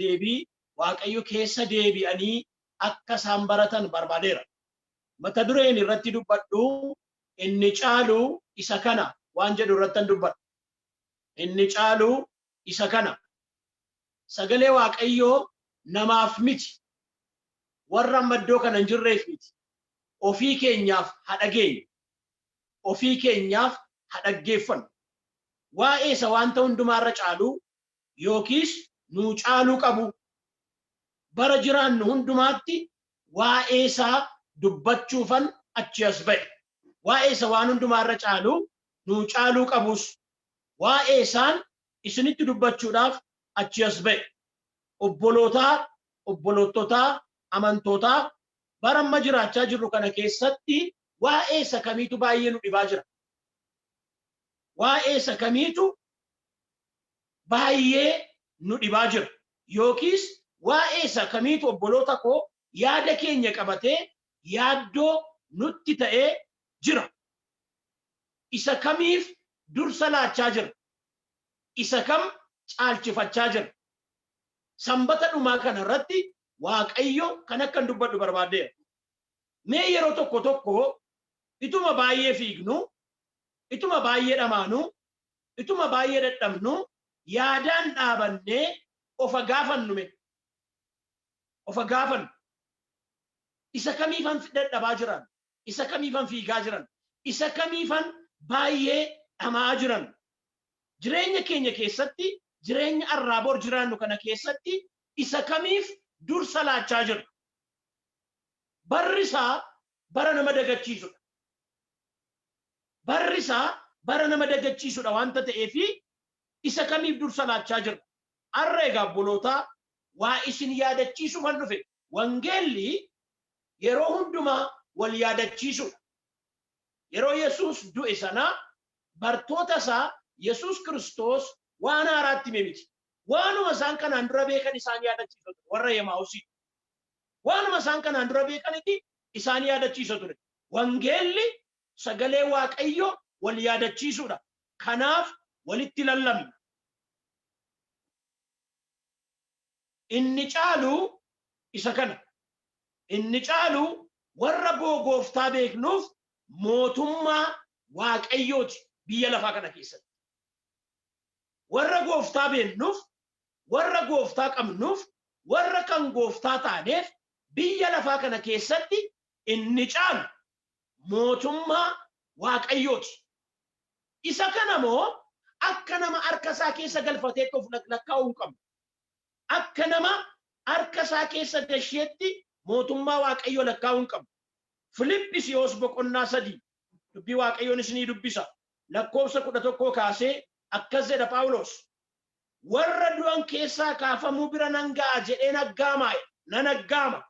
deebii Waaqayyo keessa deebi'anii akka isaan baratan barbaadeera. Mata dureen irratti dubbadhu inni caalu isa kana waan jedhu irrattan dubbadha. Inni caalu isa kana. Sagalee Waaqayyoo namaaf miti. Warra amma iddoo kana hin jirreef miti. Ofii keenyaaf ha dhageenyu. Ofii keenyaaf ha dhaggeeffannu. Waa'ee isa waanta hundumaa irra caaluu yookiis nuu caaluu qabuu bara jiraannu hundumaatti waa'ee isaa dubbachuufan achi as ba'e. Waa'ee isa waan hundumaa irra caaluu nuu caaluu qabuus waa'ee isaan isinitti dubbachuudhaaf achi as ba'e. Obbolootaa, obboloottotaa, amantootaa bara amma jiraachaa jirru kana keessatti waa'ee isa kamiitu baay'ee nu dhibaa jira? Waa'ee isa kamiitu baay'ee nu dhibaa jira? Yookiis waa'ee isa kamiitu obboloota koo yaada keenya qabatee yaaddoo nutti ta'ee jira? Isa kamiif dursa laachaa jirra? Isa kam caalchifachaa jirra? Sanbata dhumaa kana irratti Waaqayyo kan akkan dubbadhu barbaaddeera. Mee yeroo tokko tokko ituma baay'ee fiignuu, ituma baay'ee dhamaanuu, ituma baay'ee dadhabnuu yaadaan dhaabannee ofa gaafannu mee. Ofa gaafannu. Isa kamiifan dadhabaa jiran? Isa kamiifan fiigaa jiran? Isa kamiifan baay'ee dhama'aa jiran? Jireenya keenya keessatti, jireenya arraa bor jiraannu kana keessatti isa kamiif dursa laachaa jirra? Barri isaa bara nama dagachiisudha. Barri isaa bara nama dagachiisudha waanta ta'eef isa kamiif dursa laachaa jirra? Har'a egaa obbolootaa waa isin yaadachiisuufan dhufe. Wangeelli yeroo hundumaa wal yaadachiisuudha. Yeroo Yesuus du'e sana bartoota isaa Yesuus Kiristoos waan haaraa itti hime miti. Waanuma isaan kanaan dura beekan isaan yaadachiisa ture warra Emaa'usiin. Waanuma isaan kanaan dura beekaniti isaan yaadachiisa ture. Wangeelli sagalee Waaqayyo wal yaadachiisuudha. Kanaaf walitti lallabna. Inni caalu isa kana. Inni caalu warra gooftaa beeknuuf mootummaa Waaqayyooti biyya lafaa kana keessatti. Warra gooftaa beeknuuf, warra gooftaa qabnuuf, warra kan gooftaa taaneef biyya lafaa kana keessatti inni caalu mootummaa Waaqayyooti. Isa kana moo akka nama harka isaa keessa galfateetti of lakkaa'uu hin qabnu. Akka nama harka isaa keessa gasheetti mootummaa Waaqayyoo lakkaa'uu hin qabnu. Filiphisiyoos boqonnaa 3 dubbii Waaqayyoon isinii dubbisa. Lakkoofsa 11 kaasee akkas jedha Phaawulos. Warra du'an keessaa kaafamuu bira nan ga'a jedheen aggaama, nan aggaama.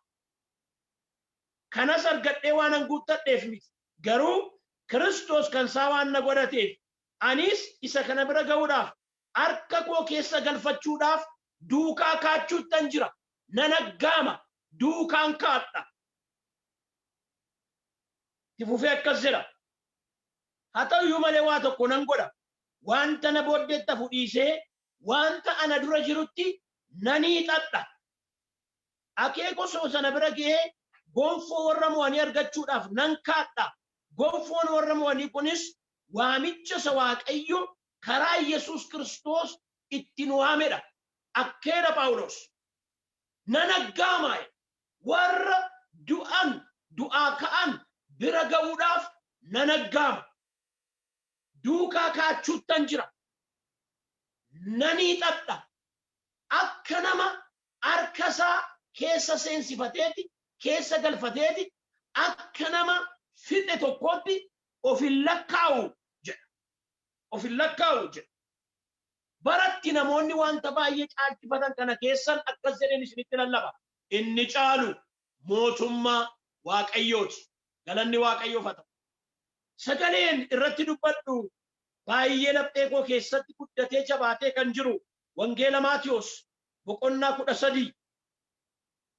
Kanas argadhee waanan guuttadheef miti. Garuu Kiristoos kan isaa waan na godhateef, anis isa kana bira ga'uudhaaf, harka koo keessa galfachuudhaaf duukaa kaachuuttan jira. Nan aggaama, duukaan kaadha. Itti fufee akkas jedha. Haa ta'u iyyuu malee waa tokko nan godha. Wanta na booddeetti hafu dhiisee wanta ana dura jirutti nan hiixadha. Akeeka osoo sana bira ga'ee gonfoo warra mo'anii argachuudhaaf nan kaadha. Gonfoon warra mo'anii kunis waamicha isa Waaqayyo karaa Yesuus Kiristoos itti nu waamedha. Akkeedha Phaawulos. Nan aggaama warra du'an du'aa ka'an bira ga'uudhaaf nan aggaama. Duukaa kaachuuttan jira. Nan hiixadha. Akka nama harka isaa keessa seensifateeti, keessa galfateeti, akka nama fixe tokkootti of hin lakkaa'u jedha. Of hin lakkaa'u jedha. Baratti namoonni wanta baay'ee caalchifatan kana keessan akkas jedheen isinitti lallaba. Inni caalu mootummaa Waaqayyooti. Galanni Waaqayyoof haa ta'u. Sagaleen irratti dubbadhu baay'ee laphee koo keessatti guddatee jabaatee kan jiru Wangeela Maatiyos boqonnaa 13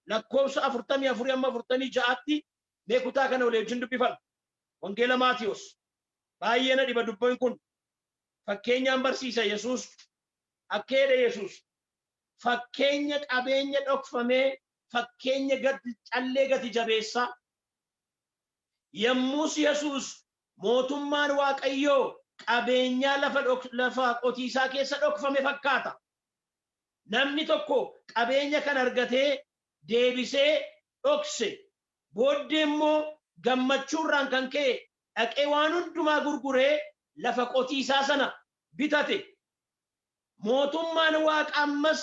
lakkoofsa 44 amma 46tti mee kutaa kana walii wajjin dubbifanna. Wangeela Maatiyos baay'ee na dhiba dubbiin kun. Fakkeenyaan barsiisa Yesuus. Akka jedhe Yesuus. Fakkeenya qabeenya dhokfamee, fakkeenya callee gati jabeessaa. Yommus Yesuus, mootummaan Waaqayyoo qabeenyaa lafa qotiisaa keessa dhokfame fakkaata. Namni tokko qabeenya kan argatee deebisee dhokse. Booddee immoo gammachuurraan kan ka'e dhaqee waan hundumaa gurguree lafa qotiisaa sana bitate. Mootummaan Waaqa ammas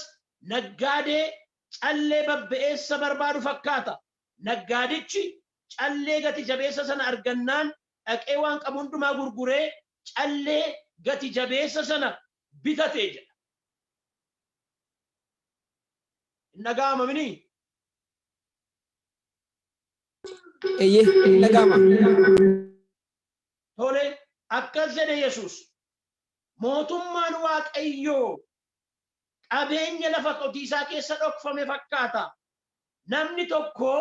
naggaadee callee babbe'eessa barbaadu fakkaata. Naggaadichi callee gati jabeessa sana argannaan dhaqee waan qabu hundumaa gurguree callee gati jabeessa sana bitate jedha. Hin dhaga'ama minii? Eeyyee, hin dhaga'ama. Tole, akkas jedhe Yesuus. Mootummaan Waaqayyoo qabeenya lafa qotiisaa keessa dhokfame fakkaata. Namni tokko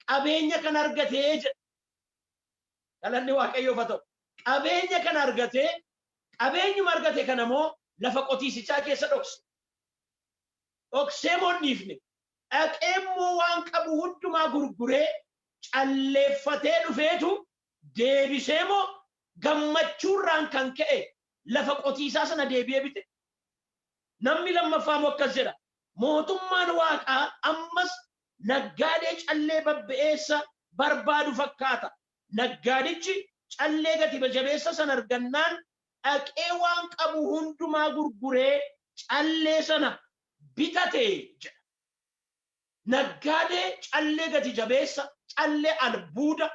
qabeenya kan argatee jedha. Galanni Waaqayyoof haa ta'u. Qabeenya kan argatee, qabeenyuma argate kana immoo lafa qotiisichaa keessa dhokse. Dhoksee immoo hin dhiifne. Dhaqee immoo waan qabu hundumaa gurguree calleeffatee dhufeetu deebisee immoo gammachuurraan kan ka'e lafa qotiisaa sana deebi'ee bite. Namni lammaffaa immoo akkas jedha. Mootummaan Waaqaa ammas naggaadee callee babbe'eessa barbaadu fakkaata. Naggaadichi callee gati jabeessa sana argannaan dhaqee waan qabu hundumaa gurguree callee sana bitate jedha. Naggaadee callee gati jabeessa, callee albuuda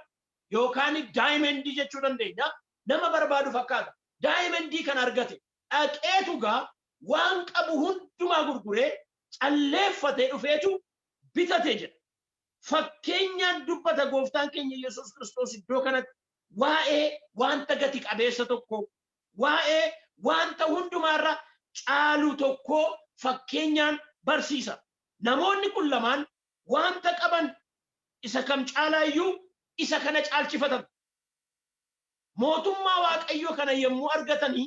yookaan diamondii jechuu dandeenya, nama barbaadu fakkaata. Diamondii kan argate dhaqeetu gaa waan qabu hundumaa gurguree calleeffatee dhufeetu bitate jedha. Fakkeenyaan dubbata Gooftaan keenya Yesuus Kiristoos iddoo kanatti waa'ee wanta gati qabeessa tokko, waa'ee wanta hundumaarra caalu tokko fakkeenyaan barsiisa. Namoonni kun lamaan wanta qaban isa kam caalaayyuu isa kana caalchifatan. Mootummaa Waaqayyoo kana yommuu argatanii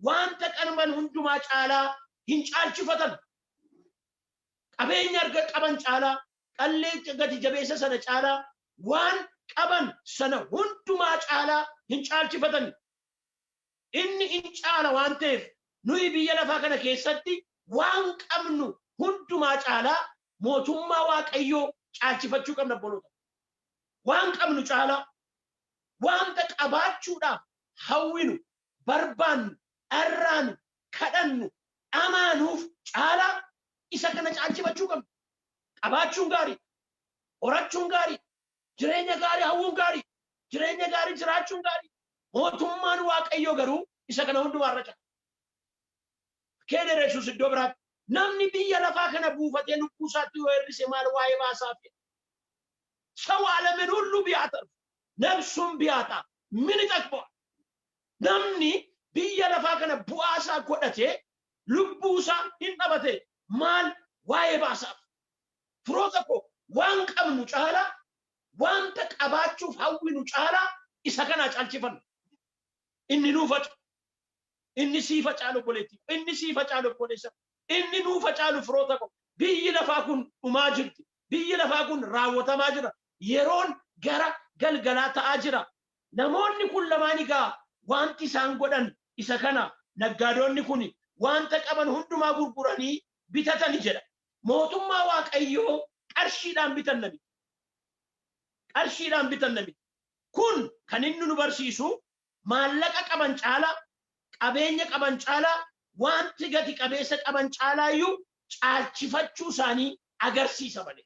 wanta qaban hundumaa caalaa hin caalchifatan. Qabeenya arga qaban caalaa, callee gati jabeessa sana caalaa, waan qaban sana hundumaa caalaa hin caalchifatan. Inni in caala waan ta'eef, nuyi biyya lafaa kana keessatti waan qabnu hundumaa caalaa mootummaa Waaqayyoo caalchifachuu qabna, obboloota. Waan qabnu caalaa, wanta qabaachuudhaaf hawwinu, barbaannu, dharraanu, kadhannu, dhamaanuuf caalaa isa kana caalchifachuu qabna. Qabaachuun gaarii, horachuun gaarii, jireenya gaarii hawwuun gaarii, jireenya gaarii jiraachuun gaarii. Mootummaan Waaqayyoo garuu isa kana hundumaa irra caala. Keedera Yesuus iddoo biraatti, namni biyya lafaa kana buufatee lubbuu isaatti yoo hir'ise maal waa'ee baasaaf jedha. ሰው ዓለምን ሁሉ ቢያተርፍ ነፍሱን ቢያጣ ምን ይጠቅመዋል? Namni biyya lafaa kana bu'aa isaa godhatee lubbuu isaa hin dhabate maal waa'ee baasaaf? Firoota koo, waan qabnu caalaa, wanta qabaachuuf hawwinu caalaa isa kana caalchifannu. Inni nuufa, inni siifa caalu obboleettii, inni siifa caalu obboleessa, inni nuufa caalu, firoota koo. Biyyi lafaa kun dhumaa jirti. Biyyi lafaa kun raawwatamaa jira. Yeroon gara galgalaa ta'aa jira. Namoonni kun lamaan egaa wanti isaan godhan isa kana. Naggaadonni kun wanta qaban hundumaa gurguranii bitatani jedha. Mootummaa Waaqayyoo qarshiidhaan bitan nami. Qarshiidhaan bitan nami. Kun kan inni nu barsiisu, maallaqa qaban caalaa, qabeenya qaban caalaa, wanti gati qabeessa qaban caalaayyuu caalchifachuu isaanii agarsiisa malee.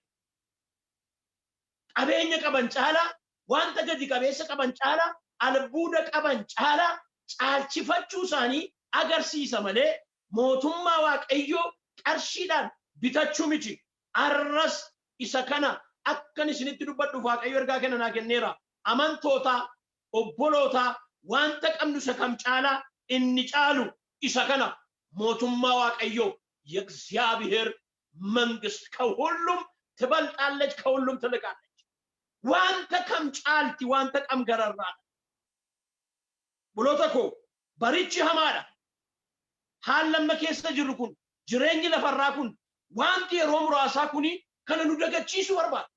Qabeenya qaban caalaa, wanta gati qabeessa qaban caalaa, albuuda qaban caalaa caalchifachuu isaanii agarsiisa malee mootummaa Waaqayyoo qarshiidhaan bitachuu miti. Arras isa kana akkan isinitti dubbadhuuf Waaqayyo ergaa kenna naa kenneera. Amantoota, obboloota, wanta qabnu isa kam caalaa inni caalu isa kana, mootummaa Waaqayyoo, የእግዚአብሔር መንግስት ከሁሉም ትበልጣለች፣ ከሁሉም ትልቃለች። Wanta kam caalti? Wanta kam gararraadha? Obboloota koo, barichi hamaadha. Haalli amma keessa jirru kun, jireenyi lafarraa kun Wanti yeroo muraasaa kuni kana nu dagachiisuu barbaada.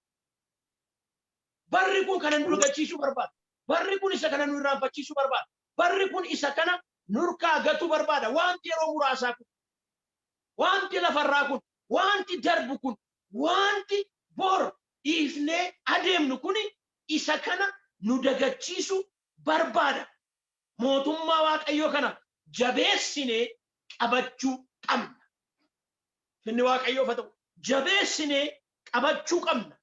Barri kun kana nu dagachiisuu barbaada. Barri kun isa kana nu irraanfachiisuu barbaada. Barri kun isa kana nurkaa gatuu barbaada. Wanti yeroo muraasaa kun, wanti lafarraa kun, wanti darbu kun, wanti bor dhiifnee adeemnu kun isa kana nu dagachiisuu barbaada. Mootummaa Waaqayyoo kana jabeessinee qabachuu qabna. Finni Waaqayyoof haa ta'u. Jabeessinee qabachuu qabna.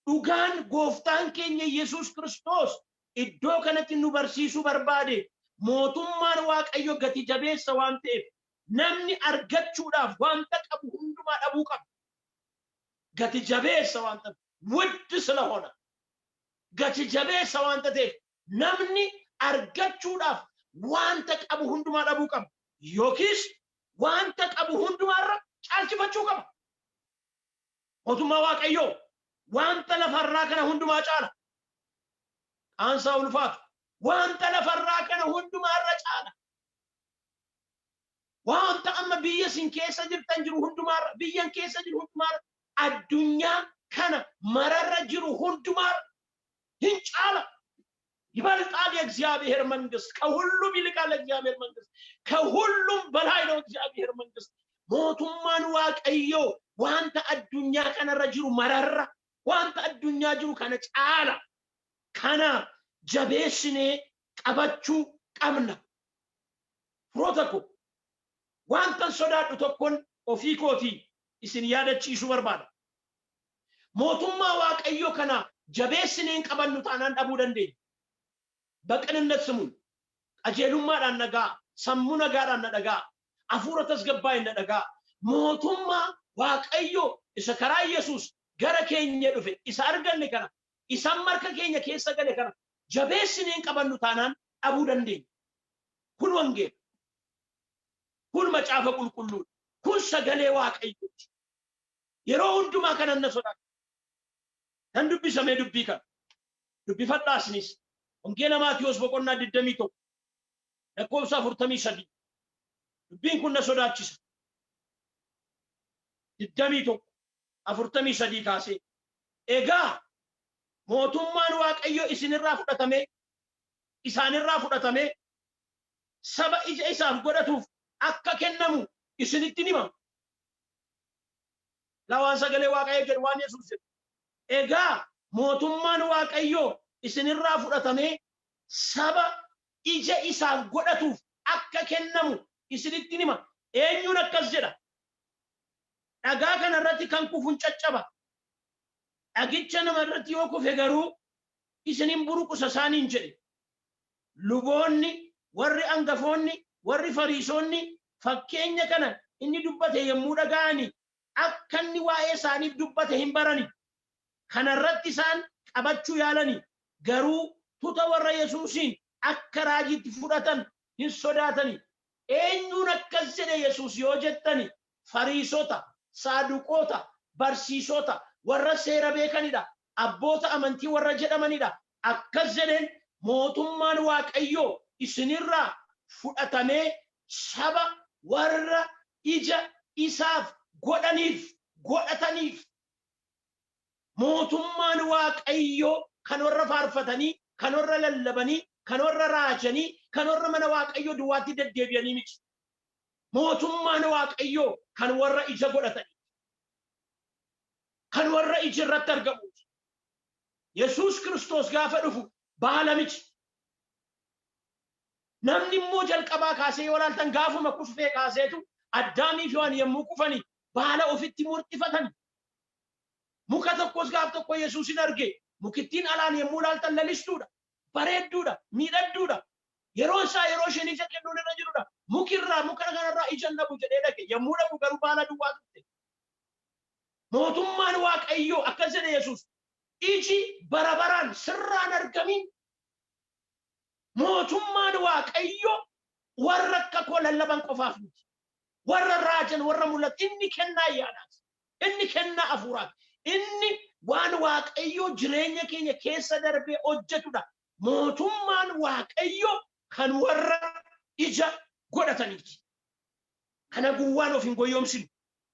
Dhugaan gooftaan keenya Yesuus Kiristoos iddoo kanatti nu barsiisuu barbaade, mootummaan Waaqayyo gati jabeessa waan ta'eef, namni argachuudhaaf wanta qabu hundumaa dhabuu qaba. Gati jabeessa waan ta'eef, ውድ ስለሆነ, gati jabeessa waan ta'eef, namni argachuudhaaf wanta qabu hundumaa dhabuu qaba. Yookiis wanta qabu hundumaarra caalchifachuu qaba. Mootummaa Waaqayyoo wanta lafarraa kana hundumaa caala. Qaansaa ulfaatu. Wanta lafarraa kana hundumaarra caala. Wanta amma biyya isin keessa jirtan jiru hundumaarra, biyyan keessa jiru hundumaarra, addunyaa kana mararra jiru hundumaarra hin caala. ይበልጣል የእግዚአብሔር መንግስት፣ ከሁሉም ይልቃል የእግዚአብሔር መንግስት፣ ከሁሉም በላይ ነው እግዚአብሔር መንግስት። Mootummaan Waaqayyoo wanta addunyaa kanarra jiru mararra, wanta addunyaa jiru kana caala. Kana jabeessinee qabachuu qabna. Firoota ko, wanta sodaadhu tokkoon ofii kootii isin yaadachiisuu barbaada. Mootummaa Waaqayyoo kana jabeessinee hin qabannu taanaan dhabuu dandeenya. በቅንነት ስሙን, qajeelummaadhaan nagaa, sammuu nagaadhaan na dhagaa, hafuura tasgabbaa'een na dhagaa. Mootummaa Waaqayyoo isa karaa Yesuus gara keenya dhufe, isa arganne kana, isa marka keenya keessa gale kana jabeessinee hin qabannu taanaan dhabuu dandeenya. Kun wangeela. Kun macaafa qulqulluudha. Kun sagalee Waaqayyooti. Yeroo hundumaa kanan na sodaata. Nan dubbisamee dubbii kana. Dubbifadhaa isinis. Wangeela Maatiyos boqonnaa 21 lakkoofsa 43. Dubbiin kun na sodaachisa. 21:43 kaasee. Egaa mootummaan Waaqayyoo isinirraa fudhatamee, isaanirraa fudhatamee, saba ija isaaf godhatuuf akka kennamu isinitti hima. Lawaan sagalee Waaqayyoo jedhu, waan Yesuus jedhu. Egaa mootummaan Waaqayyoo isinirraa fudhatamee saba ija isaaf godhatuuf akka kennamu isinitti hima. Eenyuun akkas jedha? Dhagaa kana irratti kan kufuun caccaba. Dhagicha nama irratti yoo kufe garuu isinin buruqusa isaaniin jedhe. Luboonni, warri angafoonni, warri Fariisonni fakkeenya kana inni dubbate yommuu dhaga'ani, akka inni waa'ee isaaniif dubbate hin barani. Kana irratti isaan qabachuu yaalani. Garuu tuta warra Yesuusiin akka raajiitti fudhatan hin sodaatani. Eenyuun akkas jedhe Yesuus yoo jettani, Fariisota, Saaduqoota, barsiisota, warra seera beekanidha. Abboota amantii warra jedhamanidha. Akkas jedheen, mootummaan Waaqayyoo isinirraa fudhatamee saba warra ija isaaf godhaniif, godhataniif. Mootummaan Waaqayyoo kan warra faarfatanii, kan warra lallabanii, kan warra raajanii, kan warra mana Waaqayyoo duwwaatti deddeebi'anii miti. Mootummaan Waaqayyoo kan warra ija godhatanii, kan warra iji irratti argamuuti. Yesuus Kiristoos gaafa dhufu baala miti. Namni immoo jalqabaa kaasee yoo ilaaltan, gaafuma kufee kaaseetu, Addaamii fi waan yommuu kufanii baala ofitti murxifatan. Muka tokkos gaaf tokko Yesuusin arge. Mukittiin alaan yommuu ilaaltan lalistuudha, bareedduudha, miidhagduudha. Yeroo isaa yeroo isheen ija kennuun irra jirudha. Mukirraa, muka kanarraa ija hin dhabu jedhee dhaqe. Yommuu dhaqu garuu baala duwwaa turte. Mootummaan Waaqayyoo, akkas jedhe Yesuus, iji bara baraan sirraan argamin. Mootummaan Waaqayyoo warra akka koo lallaban qofaaf miti. Warra raajan, warra mul'atu, inni kennaa ayyaanaati. Inni kennaa hafuuraati. Inni waan Waaqayyoo jireenya keenya keessa darbee hojjetudha. Mootummaan Waaqayyoo kan warra ija godhataniiti. Kana guwwaan of hin goyyomsinu.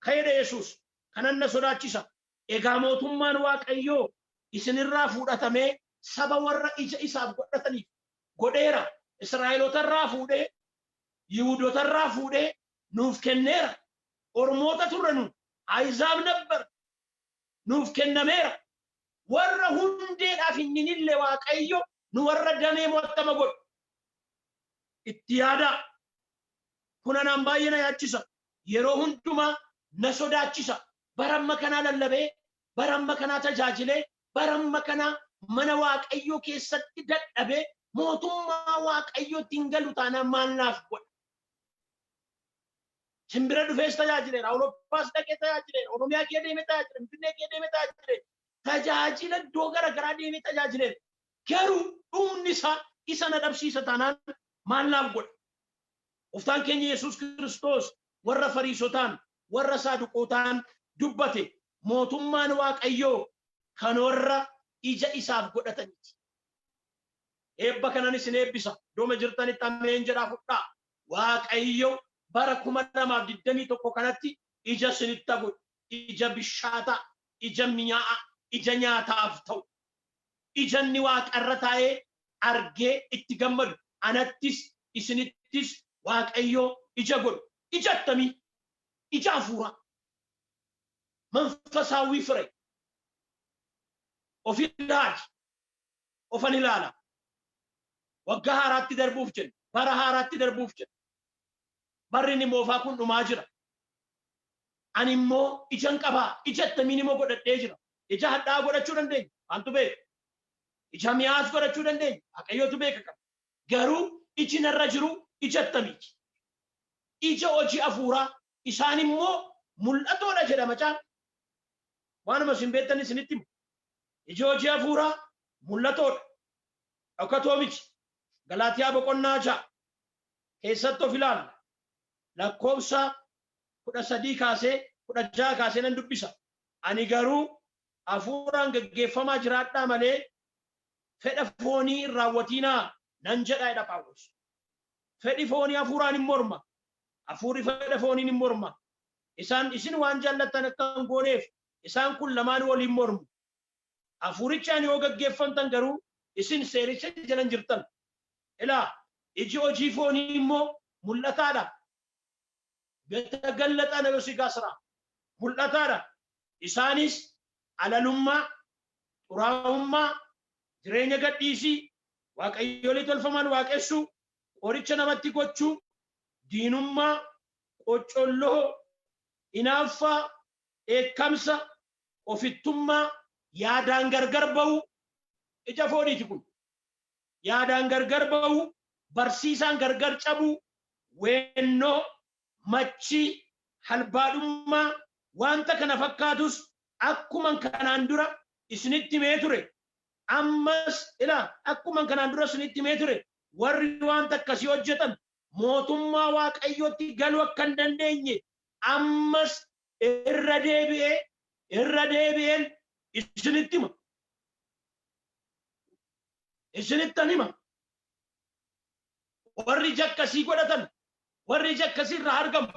Ka'eedha Yesuus. Kanan na sodaachisa. Egaa mootummaan Waaqayyoo isinirraa fuudhatamee saba warra ija isaaf godhataniif godheera. Israa'elotarraa fuudhee, Yihuudotarraa fuudhee nuuf kenneera. Ormoota turre nu, Ahizaab nabbar, nuuf kennameera. Warra hundeedhaaf hin hinille Waaqayyo nu warra damee mo'attama godhu. Itti yaadaa. Kun anaan baay'ee na yaachisa. Yeroo hundumaa na sodaachisa. Bara amma kanaa lallabee, bara amma kanaa tajaajilee, bara amma kanaa mana Waaqayyoo keessatti dadhabee mootummaa Waaqayyootti hin galu taanaan maal naaf godha? Simbira dhufees tajaajileera, Awurooppaas dhaqee tajaajileera, Oromiyaa kee deemee tajaajileera, Finfinnee kee deemee tajaajileera. Tajaajila iddoo gara garaa deemee tajaajileera. Garuu dhumni isaa isa na dhabsiisa taanaan maal naaf godha? Gooftaan keenya Yesuus Kiristoos warra Fariisotaan, warra Saaduqootaan dubbate, mootummaan Waaqayyoo kan warra ija isaaf godhataniiti. Eebba kanan isin eebbisa. Iddooma jirtanitti ameen jedhaa fudhaa. Waaqayyo bara 2021 kanatti ija isinitti godhu. Ija bishaataa, ija mi'aa'aa, ija nyaataaf ta'u. Ija inni waaqarra taa'ee argee itti gammadu. Anattis isinittis Waaqayyo ija godhu. Ija attamii? Ija hafuuraa. መንፈሳዊ ፍሬ. Of ilaali. Ofan ilaala. Waggaa haaraatti darbuuf jenna. Bara haaraatti darbuuf jenna. Barri inni moofaa kun dhumaa jira. Ani immoo ijaan qabaa. Ija attamiin immoo godhadhee jira? Ija hadhaa godhachuu dandeenya. Maaltu beeka? Ija mi'aas godhachuu dandeenya. Waaqayyootu beeka qaba. Garuu iji narra jiru ija attamiiti? Ija hojii hafuuraa isaan immoo mul'atoodha jedha macaan. Waanuma isin beektan isinitti himu. Iji hojii hafuuraa mul'atoodha. Dhokatoo miti. Galaatiyaa boqonnaa 6 keessatti of ilaalla. Lakkoofsa 13 kaasee 16 kaasee nan dubbisa. Ani garuu hafuuraan gaggeeffamaa jiraadhaa malee fedha foonii hin raawwatinaa nan jedha jedha Phaawulos. Fedhi foonii hafuuraan hin morma. Hafuurri fedha fooniin hin morma. Isaan isin waan jaallattan akka hin gooneef isaan kun lamaan waliin mormu. Hafuurichaan yoo gaggeeffamtan garuu isin seericha jala hin jirtan. Ilaa, iji hojii foonii immoo mul'ataadha. የተገለጠ ነው የሥጋ ስራ mul'ataadha. Isaanis alalummaa, xuraa'ummaa, jireenya gadhiisii, waaqayyolii tolfaman waaqessuu, qoricha namatti gochuu, diinummaa, qoccolloo, hinaaffaa, dheekkamsa, ofittummaa, yaadaan gargar ba'uu. Ija fooniiti kun. Yaadaan gargar ba'uu, barsiisaan gargar cabuu, weennoo, machii, halbaadhummaa, wanta kana fakkaatus akkuma kanaan dura isinitti himee ture. Ammas ilaa, akkuma kanaan dura isinitti himee ture, warri wanta akkasii hojjetan mootummaa Waaqayyootti galuu akka hin dandeenye ammas irra deebi'ee irra deebi'een isinitti hima. Isinittan hima. Warri ija akkasii godhatan, warri ija akkasii irraa argamu,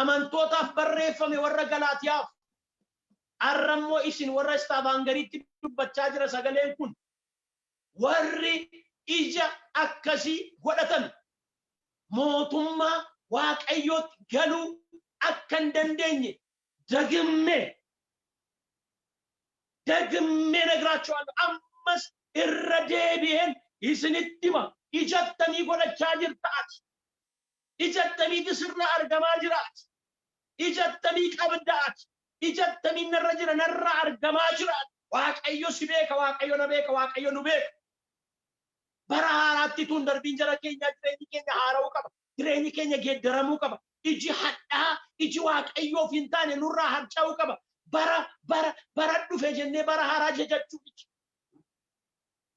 amantootaaf barreeffame, warra Galaatiyaaf. Har'a immoo isin warra Istaavaangariitti dubbachaa jira sagaleen kun. Warri ija akkasii godhatan mootummaa Waaqayyootti galuu akka hin dandeenye ደግሜ ደግሜ እነግራችኋለሁ። Ammas irra deebi'een isinitti hima. Ija attamii godhachaa jirta ati? Ija attamiitu sirra argamaa jira ati? Ija attamii qabda ati? Ija attamii narra jira, narra argamaa jira ati? Waaqayyo si beeka, Waaqayyo na beeka, Waaqayyo nu beeka. Bara haaraatti tun darbiin jara keenya jireenyi keenya haara'uu qaba. Jireenyi keenya geeddaramuu qaba. Iji hadhaa, iji Waaqayyoof hin taane nurraa harca'uu qaba. Bara bara bara dhufe jennee bara haaraa jajachuu miti.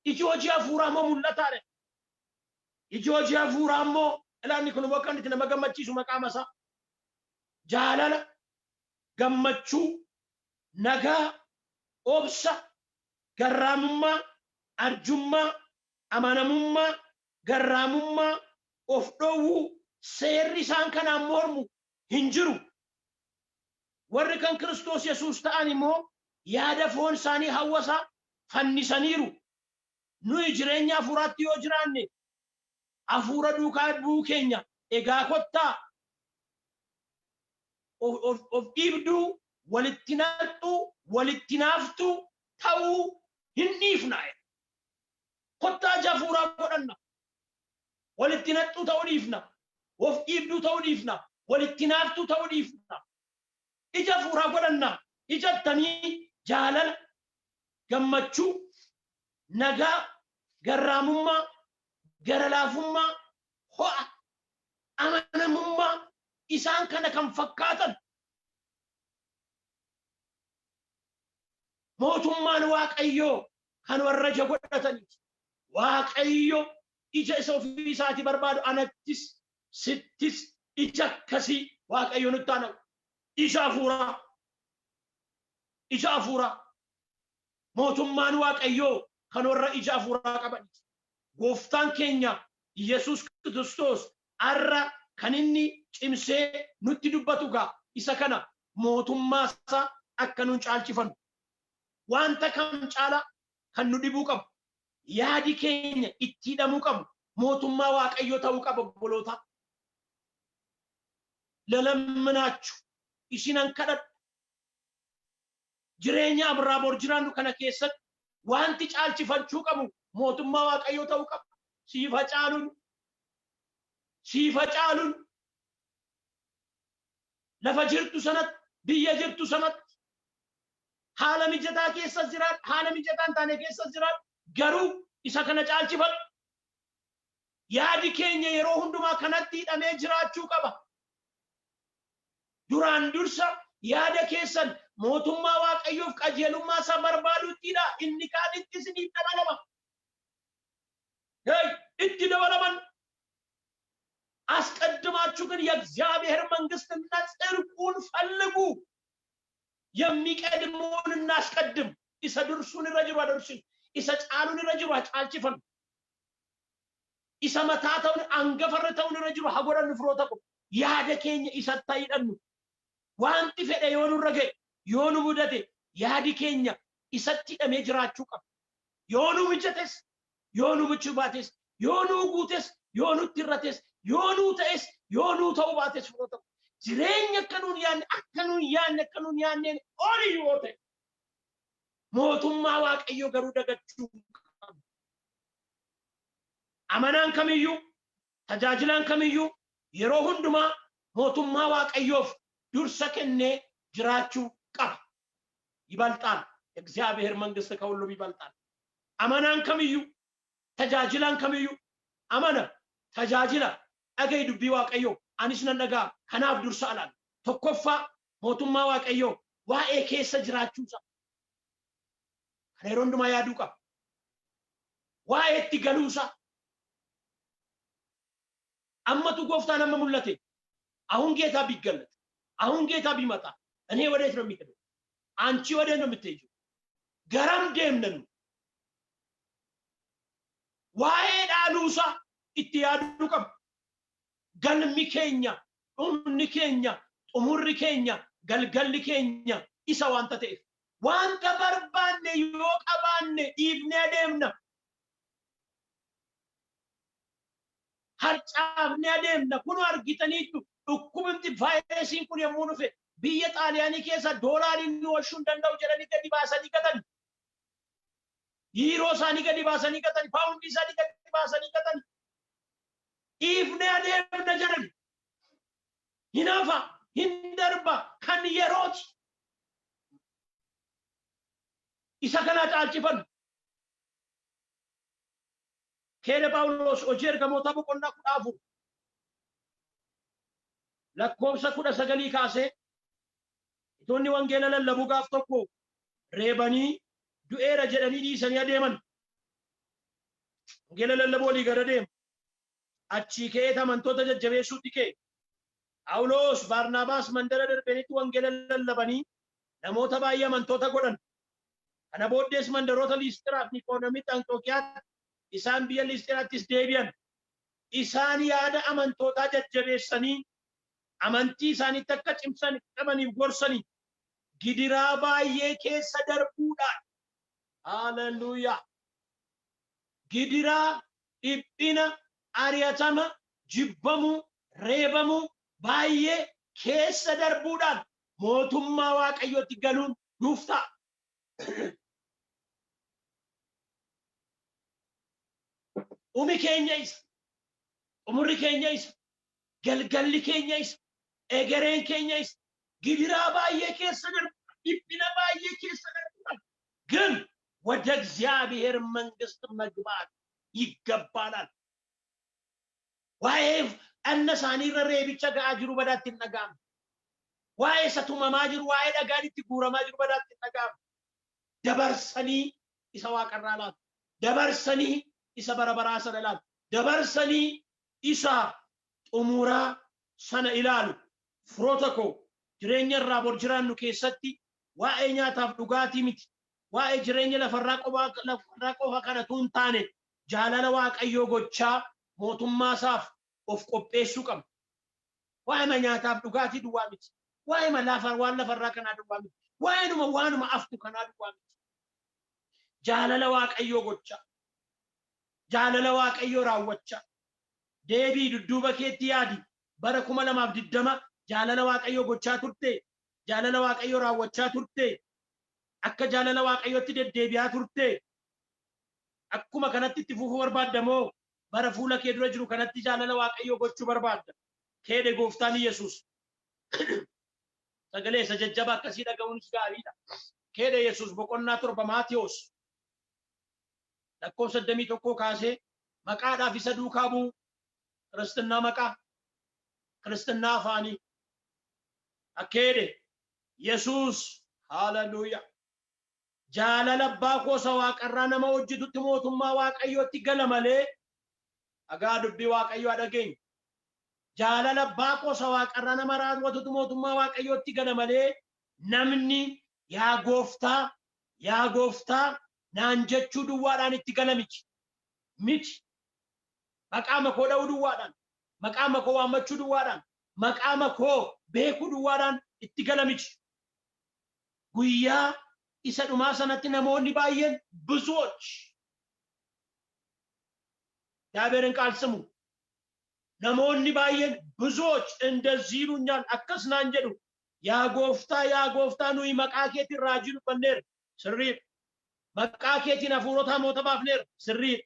Iji hojii hafuuraa immoo mul'ataadha. Iji hojii hafuuraa immoo ilaanni kun immoo akka inni itti nama gammachiisu maqaa masaa. Jaalala, gammachuu, nagaa, obsa, garraamummaa, arjummaa, amanamummaa, garraamummaa, of dhowwuu, seerri isaan kanaan mormu hin jiru. Warri kan Kiristoos Yesuus ta'an immoo yaada foon isaanii hawwasaa fannisaniiru. Nuyi jireenya hafuuraatti yoo jiraanne hafuura duukaa bu'uu keenya. Egaa kottaa of dhiibduu, walitti naqxuu, walitti naaftuu ta'uu hin dhiifna. Kottaa ija hafuuraa godhanna. Walitti naqxuu ta'uu dhiifna. Of dhiibduu ta'uu dhiifna. Walitti naaftuu ta'uu dhiifna. Ija hafuuraa godhanna. Ija attamii? Jaalala, gammachuu, nagaa, garraamummaa, gara laafummaa, ho'a, amanamummaa, isaan kana kan fakkaatan. Mootummaan Waaqayyoo kan warra ija godhataniiti. Waaqayyo ija isa ofii isaatii barbaadu anattis sittis ija akkasii Waaqayyo nutti haa naqu. Ija hafuuraa. Ija hafuuraa. Mootummaan Waaqayyoo kan warra ija hafuuraa qabaniiti. Gooftaan keenya Yesuus Kiristoos har'a kan inni cimsee nutti dubbatu gaa isa kana, mootummaa isaa akka nun caalchifannu. Wanta kam caalaa kan nu dhibuu qabu, yaadi keenya itti hidhamuu qabu mootummaa Waaqayyoo ta'uu qaba, obboloota. Lalamminachu, isinan kadhadha. Jireenya abraabor jiraannu kana keessatti wanti caalchifachuu qabu mootummaa Waaqayyoo ta'uu qaba. Siifa caaluun, siifa caaluun, lafa jirtu sanatti, biyya jirtu sanatti, haala mijataa keessa jiraadhu, haala mijataa hin taane keessa jiraadhu, garuu isa kana caalchifadhu. Yaadi keenya yeroo hundumaa kanatti hidhamee jiraachuu qaba. Duraan dursa yaada keessan mootummaa Waaqayyoof qajeelummaa isaa barbaaduuttidha. Inni kaan itti isiniif dabalama. Hey, itti dabalaman. አስቀድማችሁ ግን የእግዚአብሔር መንግስትና ጽድቁን ፈልጉ። የሚቀድመውን እናስቀድም። Isa dursuun irra jiru dursin, isa caaluun irra jiru haa caalchifannu. Isa mataa ta'uun, hangafarra ta'uun irra jiru haa godhannu, firoota ko. Yaada keenya isatti haa hidhannu. Wanti fedhe yoo nurra ga'e, yoo nu mudate, yaadi keenya isatti hidhamee jiraachuu qaba. Yoo nu mijates, yoo nu michuu baates, yoo nu guutes, yoo nutti irrates, yoo nu ta'es, yoo nu ta'uu baates, firoota ko. Jireenya akka nuun yaadne, akka nuun yaadne, akka nuun yaadneen oli yoo ta'e, mootummaa Waaqayyoo garuu dagachuu qabnu. Amanaan kamiyyuu, tajaajilaan kamiyyuu yeroo hundumaa mootummaa Waaqayyoof dursa kennee jiraachuu qaba. ይበልጣል። የእግዚአብሔር መንግስት ከሁሉም ይበልጣል። Amanaan kamiyyuu, tajaajilaan kamiyyuu, amana, tajaajila, dhaga'i dubbii Waaqayyoo, anis nan dhagaa, kanaaf dursa alaan. Tokkoffaa, mootummaa Waaqayyoo waa'ee keessa jiraachuusa. Kana yeroo hundumaa yaaduu qaba. Waa'ee itti galuusaa. Ammatu gooftaan amma mul'ate. አሁን ጌታ ቢገለጥ፣ አሁን ጌታ ቢመጣ እኔ ወዴት ነው የሚሄደው? አንቺ ወዴት ነው የምትሄጂው? Garam deemna nu? Waa'ee dhaaluusaa itti yaaduu qaba. Galmi keenya, dhumni keenya, xumurri keenya, galgalli keenya isa wanta ta'eef. Wanta barbaanne yoo qabaanne dhiifnee adeemna. Harcaafnee adeemna. Kun argitaniitu, dhukkubni vaayirasiin kun yommuu dhufe biyya Xaaliyaanii keessa doolaariin nu oolchuu hin danda'u jedhanii gadi baasanii gatan. Yiiroo isaanii gadi baasanii gatan. Paawundii isaanii gadi baasanii gatan. Dhiifnee adeemna jedhan. Hin hafa, hin darba, kan yerooti. Isa kana caalchifannu. Keela Phaawulos Hojii Ergamoota boqonnaa 14 lakkoofsa 19 kaasee, itoonni wangeela lallabuu gaaf tokko reebanii du'eera jedhanii dhiisanii adeeman. Wangeela lallabuu olii gad adeema. Achii ka'ee amantoota jajjabeessuutti ka'e. Phaawulos Baarnaabaas mandara Darbeenitti wangeela lallabanii namoota baay'ee amantoota godhan. Kana booddees mandaroota Liistiraaf Niqoonamitti Anxookiyaatti isaan biyya Liistiraattis deebi'an. Isaan yaada amantootaa jajjabeessanii amantii isaaniitti akka cimsan qabaniif gorsanii. Gidiraa baay'ee keessa darbuudhaan. Haaleluyyaa. Gidiraa, dhiphina, ari'atama, jibbamuu, reebamuu baay'ee keessa darbuudhaan mootummaa Waaqayyootti galuun nuuf ta'a. Dhumi keenya isa. Xumurri keenya isa. Galgalli keenya isa. Egereen keenya isa. Gidiraa baay'ee keessa darbu, dhiphina baay'ee keessa darbuudhaan ግን ወደ እግዚአብሔር መንግስት መግባት ይገባናል። Waa'ee dhanna isaanii irra reebicha ga'aa jiru badaatti hin dhaga'amu. Waa'ee isa tumamaa jiru, waa'ee dhagaan itti guuramaa jiru badaatti hin dhaga'amu. Dabarsanii isa waaqarraa laatu. Dabarsanii isa bara baraa sana ilaalu. Dabarsanii isa xumuraa sana ilaalu. Firoota koo, jireenya irraa bor jiraannu keessatti waa'ee nyaataaf dhugaatii miti. Waa'ee jireenya lafarraa qofa kanatu hin taane, jaalala Waaqayyoo gochaa mootummaa isaaf of qopheessuu qabna. Waa'ee nyaataaf dhugaatii duwwaa miti. Waa'ee waan lafarraa kanaa duwwaa miti. Waa'ee waanuma aftu kanaa duwwaa miti. Jaalala Waaqayyoo gochaa. Jaalala Waaqayyoo raawwachaa. Deebii dudduuba keetti yaadi. Bara 2020 jaalala Waaqayyoo gochaa turte. Jaalala Waaqayyoo raawwachaa turte. Akka jaalala Waaqayyootti deddeebi'aa turte. Akkuma kanatti itti fufuu barbaadda moo bara fuula kee dura jiru kanatti jaalala Waaqayyoo gochuu barbaadda? Keedhe gooftaan Yesuus. Sagalee isa jajjaba akkasii dhaga'uunis gaariidha. Keedhe Yesuus boqonnaa 7 Maatiyos lakkoofsa 21 kaasee maqaadhaaf isa duukaa bu'u. Kiristinnaa maqaa, kiristinnaa afaanii. Akkeedhe Yesuus, haaleluyyaa. Jaalala abbaa koo isa waaqarraa nama hojjetutti mootummaa Waaqayyootti gala malee, dhagaa dubbii Waaqayyoo dhageenya. Jaalala abbaa koo isa waaqarraa nama raawwatutu mootummaa Waaqayyootti gala malee, namni "Yaa gooftaa, yaa gooftaa" naan jechuu duwwaadhaan itti gala miti. Miti. Maqaa makoo dha'uu duwwaadhaan, maqaa makoo waammachuu duwwaadhaan, maqaa makoo beekuu duwwaadhaan itti gala miti. Guyyaa isa dhumaa sanatti namoonni baay'een, ብዙዎች, እግዚአብሔርን ቃል ስሙ። Namoonni baay'een, ብዙዎች, እንደዚህ ይሉኛል, akkas naan jedhu: "Yaa gooftaa, yaa gooftaa, nuyi maqaa keetiin raajii dubbanneerra." Sirriidha. "Maqaa keetiin hafuurota hamoota baafneerra." Sirriidha.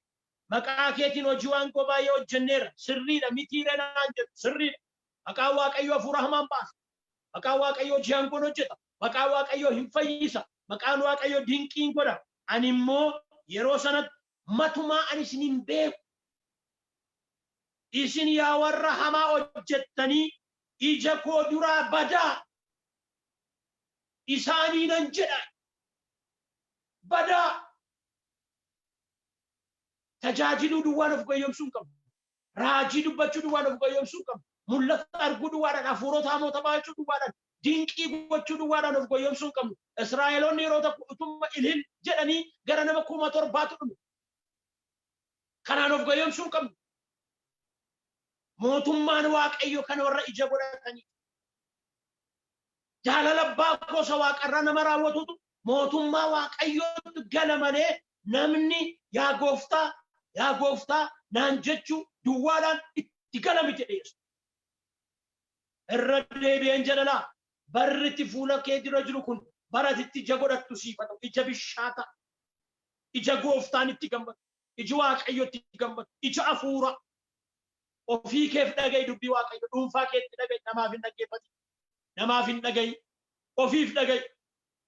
"Maqaa keetiin hojii waangoo baay'ee hojjenneerra." Sirriidha. Mitiiree naan jedhu. Sirriidha. Maqaan Waaqayyoo hafuura hamaan baasa. Maqaan Waaqayyoo hojii aangoon hojjeta. Maqaan Waaqayyoo hin fayyisa. Maqaan Waaqayyoo dinqiin godha. Ani immoo yeroo sanatti, "Matumaa ani isin hin beeku. Isin yaa warra hamaa hojjettanii, ija koo duraa badaa," isaanii nan jedha. Badaa. Tajaajiluu duwwaan of goyyomsuu hin qabu. Raajii dubbachuu duwwaan of goyyomsuu hin qabu. Mul'ata arguu duwwaadhaan, hafuurota hamoota baachuu duwwaadhaan, dinqii gochuu duwwaadhaan of goyyomsuu hin qabnu. Israa'eloonni yeroo tokko utuma ilil jedhanii gara nama 7,000tu dhume. Kanaan of goyyomsuu hin qabnu. Mootummaan Waaqayyo kan warra ija godhatanii. Jaalala abbaa gosa waaqarraa nama raawwatutu mootummaa Waaqayyootti gala malee, namni "Yaa gooftaa, yaa gooftaa" naan jechuu duwwaadhaan itti gala miti dhiyeessu. Irra deebi'een jedhalaa, barri itti fuula kee dura jiru kun bara itti ija godhattu siifatu, ija bishaata, ija gooftaan itti gammadu, iji Waaqayyo itti gammadu, ija hafuura. Ofii keef dhaga'i dubbii Waaqayyo, dhuunfaa keetti dhaga'i, namaaf hin dhaggeeffatin. Namaaf hin dhaga'i. Ofiif dhaga'i.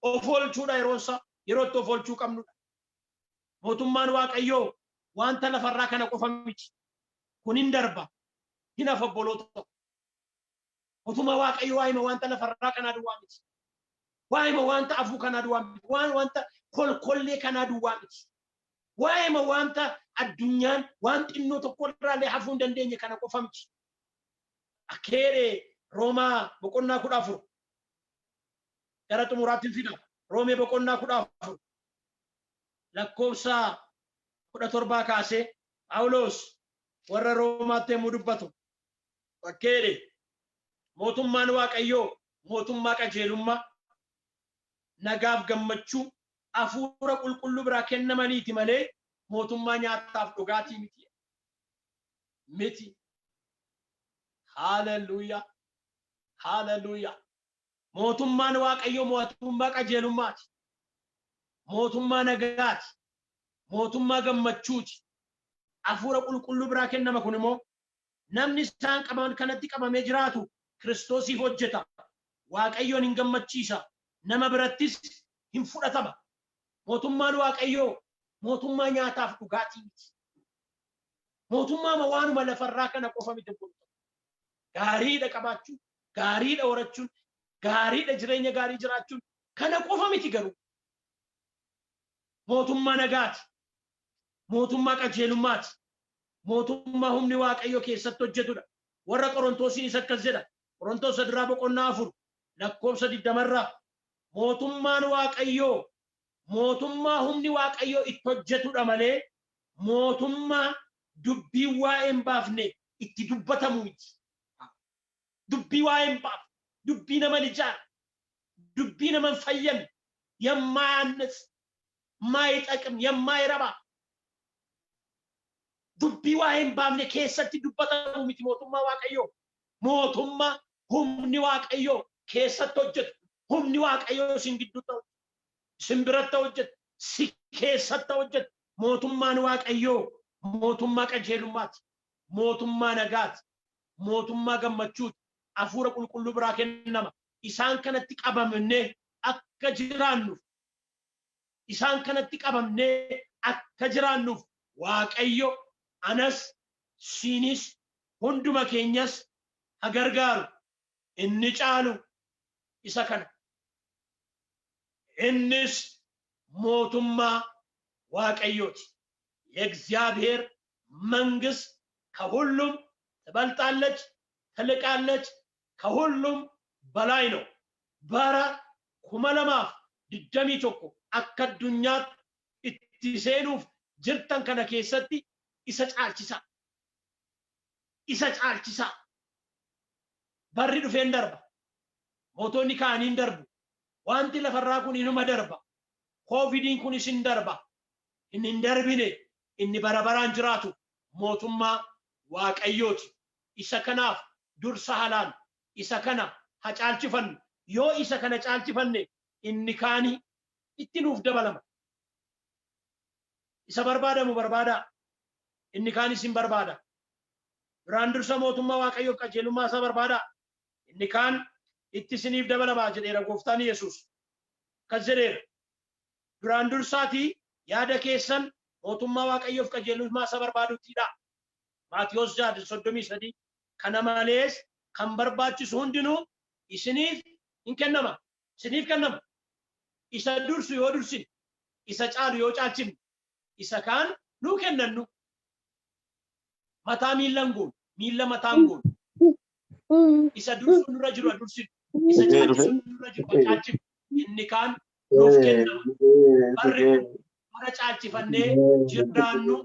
Of oolchuudha yeroon isaa, yeroo itti of oolchuu qabnudha. Mootummaan Waaqayyoo wanta lafarraa kana qofa miti. Kun hin darba. Hin hafa, obboloota. Mootummaa Waaqayyoo waa'ima wanta lafarraa kanaa duwwaa miti. Waa'ima wanta afuu kanaa duwwaa miti. Waan wanta kolkollee kanaa duwwaa miti. Waa'ima wanta addunyaan waan xinnoo tokko irraallee hafuu hin dandeenye kana qofa miti. Akkeeree Roomaa boqonnaa 14 gara xumuraatti fida. Roomee boqonnaa 14 lakkoofsa 17 kaasee Phaawulos warra Roomaatti yommuu dubbatu akkeedhe: mootummaan Waaqayyoo mootummaa qajeelummaa, Nagaaf gammachuu hafuura qulqulluu biraa kennamaniiti malee mootummaa nyaataaf dhugaatii miti. Miti. Haaleluyyaa. Haaleluyyaa. Mootummaan Waaqayyoo mootummaa qajeelummaati. Mootummaa nagaati. Mootummaa gammachuuti. Hafuura qulqulluu biraa kennama. Kun immoo namni isaan qaban kanatti qabamee jiraatu Kiristoosiif hojjeta. Waaqayyoon hin gammachiisa. Nama birattis hin fudhatama. Mootummaan Waaqayyoo mootummaa nyaataaf dhugaatii miti. Mootummaa waanuma lafarraa kana qofa miti. Gaariidha qabaachuun, gaariidha horachuun, gaariidha jireenya gaarii jiraachuun, kana qofa miti garuu. Mootummaa nagaati. Mootummaa qajeelummaati. Mootummaa humni Waaqayyoo keessatti hojjetudha. Warra Qorontoosiinis akkas jedha. Qorontoos duraa boqonnaa 4 lakkoofsa 20rraa, mootummaan Waaqayyoo mootummaa humni Waaqayyoo itti hojjetudha malee mootummaa dubbii waa'ee hin baafne itti dubbatamu miti. Dubbii waa'ee hin baafne, dubbii nama hin ijaarre, dubbii nama hin fayyadne, የማያንጽ፣ የማይጠቅም፣ የማይረባ dubbii waa'ee hin baafne keessatti dubbatamu miti mootummaa Waaqayyoo. Mootummaa humni Waaqayyoo keessatti hojjetu, humni Waaqayyoo isin gidduutti hojjetu, isin biratti hojjetu, si keessatti hojjetu. Mootummaan Waaqayyoo mootummaa qajeelummaati. Mootummaa nagaati. Mootummaa gammachuuti. Hafuura qulqulluu biraa kennama. Isaan kanatti qabamnee akka jiraannuuf, isaan kanatti qabamnee akka jiraannuuf Waaqayyo anas, siinis, hunduma keenyas ha gargaaru. Inni caalu isa kana. Innis mootummaa Waaqayyooti. የእግዚአብሔር መንግስት ከሁሉም ትበልጣለች፣ ትልቃለች፣ ከሁሉም በላይ ነው። Bara 2021 akka addunyaatti itti seenuuf jirtan kana keessatti isa caalchisaa. Isa caalchisaa. Barri dhufeen darba. Mootonni ka'anii darbu. Wanti lafarraa kun inuma darba. Koovidiin kunis hin darba. Inni hin darbine, inni bara baraan jiraatu mootummaa Waaqayyooti. Isa kanaaf dursa halaan isa kana ha caalchifannu. Yoo isa kana caalchifanne, inni kaanii itti nuuf dabalama. Isa barbaadamu barbaadaa. Inni kaanis hin barbaada. Duraan dursa mootummaa Waaqayyoof qajeelummaa isaa barbaadaa. Inni kaan itti isiniif dabalamaa jedheera Gooftaan Yesuus. Akkas jedheera. Duraan dursaatii yaada keessan mootummaa Waaqayyoof qajeelummaa isaa barbaaduttidha. Maatiyos 6:33. Kana malees kan barbaachisu hundinuu isiniif hin kennama. Isiniif kennama. Isa dursu yoo dursine, isa caalu yoo caalchifne, isa kaan nuu kennannu. Mataa miilla hin goonu, miilla mataa hin goonu. Isa dursu nurra jiru haa dursinu. Isa caalchisu nurra jiru haa caalchifnu. Inni kaan nuuf kennama. Barri kun bara caalchifannee jiraannu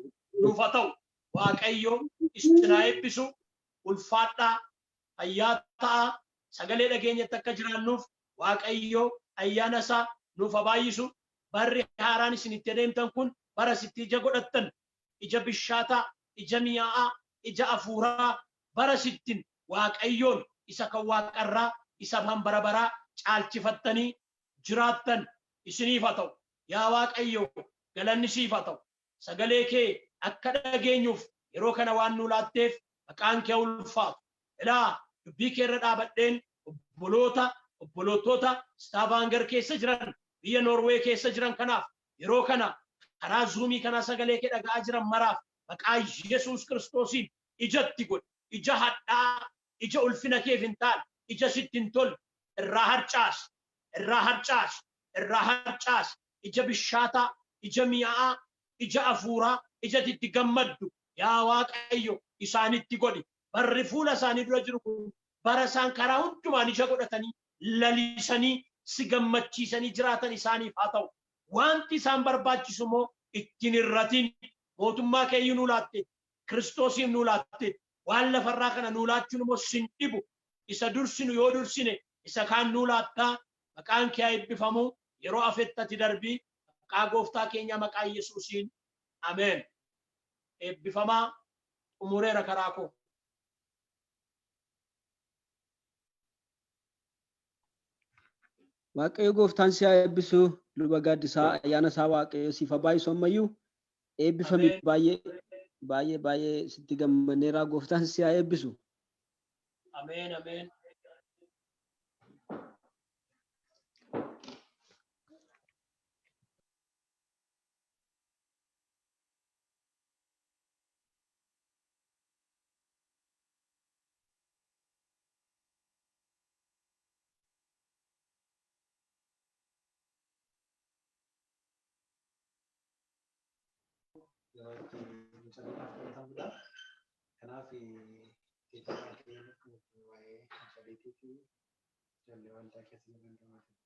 nuuf haa ta'u. Waaqayyo isin haa eebbisu. Ulfaadhaa, fayyaa ta'aa. Sagalee dhageenyatti akka jiraannuuf Waaqayyo ayyaana isaa nuuf haa baay'isu. Barri haaraan isin itti adeemtan kun bara sitti ija godhattan, ija bishaataa, ija mi'aa'aa, ija afuuraa, bara sittin Waaqayyoon isa kan waaqarraa, isa kan bara baraa caalchifattanii jiraattan isiniif haa ta'u. Yaa Waaqayyo, galanni siif haa ta'u. Sagalee kee akka dhageenyuuf yeroo kana waan nuu laatteef maqaan kee ulfaatu. Ilaa, dubbii kee irra dhaabadheen obboloota, obbolootota Staavaangar keessa jiran, biyya Noorwee keessa jiran kanaaf, yeroo kana karaa Zuumii kanaa sagalee kee dhaga'aa jiran maraaf maqaa Yesuus Kiristoosiin ijatti godhi. Ija hadhaa, ija ulfina keef hin taane, ija sitti hin tolle irraa harcaas, irraa harcaas, irraa harcaas. Ija bishaataa, ija mi'aa, ija afuuraa, ija itti gammaddu yaa Waaqayyo isaanitti godhi. Barri fuula isaanii dura jiru kun bara isaan karaa hundumaan ija godhatanii, lalisanii, si gammachiisanii jiraatan isaaniif haa ta'u. Wanti isaan barbaachisu immoo ittiin irratiin. Mootummaa keeyyuu nuu laatte, Kiristoosiif nuu laatte, waan lafarraa kana nuu laachuun immoo sin dhibu. Isa dursinu yoo dursine, isa kaan nuu laattaa. Maqaan kee haa eebbifamu. Yeroo afettati darbii maqaa gooftaa keenya maqaa Yesuusiin ameen. Eebbifamaa, xumureera karaa koo. Waaqayyo gooftaan si haa eebbisu, Luba Gaaddisaa. Ayyaana isaa Waaqayyo siif haa baay'isu ammayyuu. Eebbifami. Ameen. Baay'ee baay'ee baay'ee sitti gammanneeraa, gooftaan si haa eebbisu. Ameen, ameen. Yeroo itti mucaliidhaaf qoratamudha. Kanaaf jecha Waaqayyoo waa'ee mucaliitii fi ijoollee waldaa keessa jiran hundumaatiif.